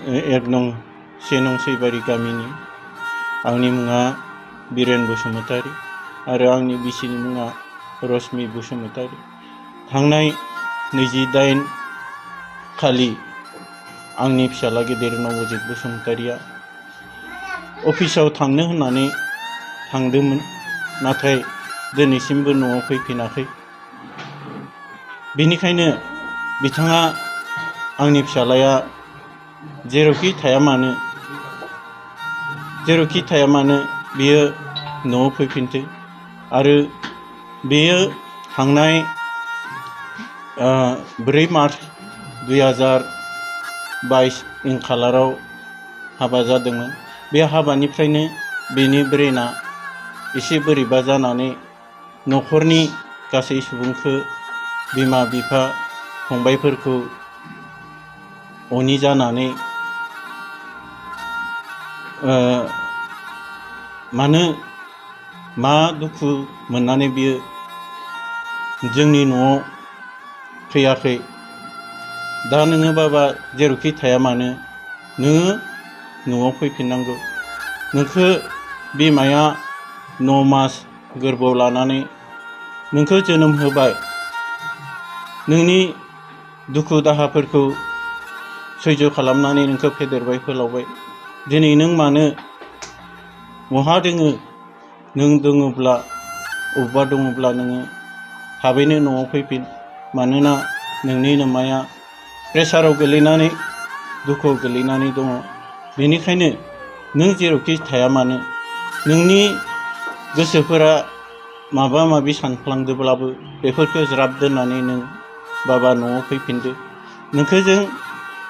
1 नं 2 नं सैबारि गामिनि आंनि मुङा बिरेन बसुमतारी आरो आंनि बिसिनि मुङा रश्मि बसुमतारी। थांनाय 28 खालि आंनि फिसाला गेदेर नबजित बसुमतारीया अफिसाव थांनो होननानै थांदोंमोन, नाथाय दिनैसिमबो न'आव फैफिनाखै। बेनिखायनो बिथाङा आंनि फिसालाया जेरावखि थाया मानो बियो न'आव फैफिनथो आरो बेयो थांनाय 4 मार्च 2022 इं खालाराव हाबा जादोंमोन। बे हाबानिफ्रायनो बेनि ब्रेना एसे बोरैबा जानानै न'खरनि गासै सुबुंखौ, बिमा बिफा फंबायफोरखौ अनि जानानै मा दुखु मोननानै बियो जोंनि न'आव फैयाखै। दा नोङो बाबा जेरावखि थाया मानो नोङो न'आव फैफिननांगौ। नोंखौ बिमाया 9 मास गोरबोआव लानानै नोंखौ जोनोम होबाय, नोंनि दुखु दाहाफोरखौ सैज्य खालामनानै नोंखौ फेदेरबाय फोलावबाय। दिनै नों मानो बहा दोङो? नों दङब्ला अबेबा दङब्ला नोङो थाबैनो न'आव फैफिन। मानोना नोंनि नोमाया प्रेसाराव गोलैनानै दुखुआव गोलैनानै दङ। बेनिखायनो नों जेरावखि थाया मानो नोंनि गोसोफोरा माबा माबि सानफ्लांदोंब्लाबो बेफोरखौ ज्राब दोननानै नों बाबा न'आव फैफिनदो। नोंखौ जों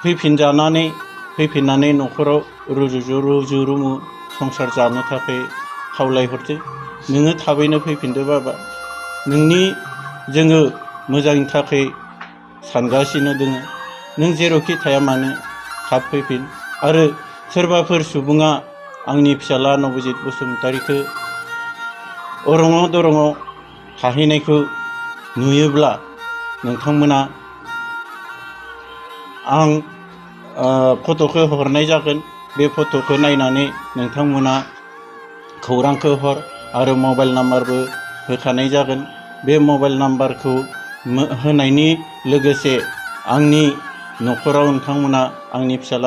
फैफिननानै न'खराव रुजु रुमु संसार जानो थाखाय खावलायहरदो। नोङो थाबैनो फैफिनदो बाबा। जोङो मोजांनि थाखाय सानगासिनो दोङो। नों जेरावखि थाया मानो थाब फैफिन। आरो सोरबाफोर सुबुङा आंनि फिसाला नबजित बसुमतारीखौ अरङाव दरङाव थाहैनायखौ नुयोब्ला नोंथांमोना आं फट'खौ हरनाय जागोन। बे फट'खौ नायनानै नोंथांमोना खौरांखौ हर आरो मबाइल नाम्बारबो होखानाय जागोन। बे मबाइल नाम्बारखौ होनायनि लोगोसे आंनि न'खराव नोंथांमोना आंनि फिसाला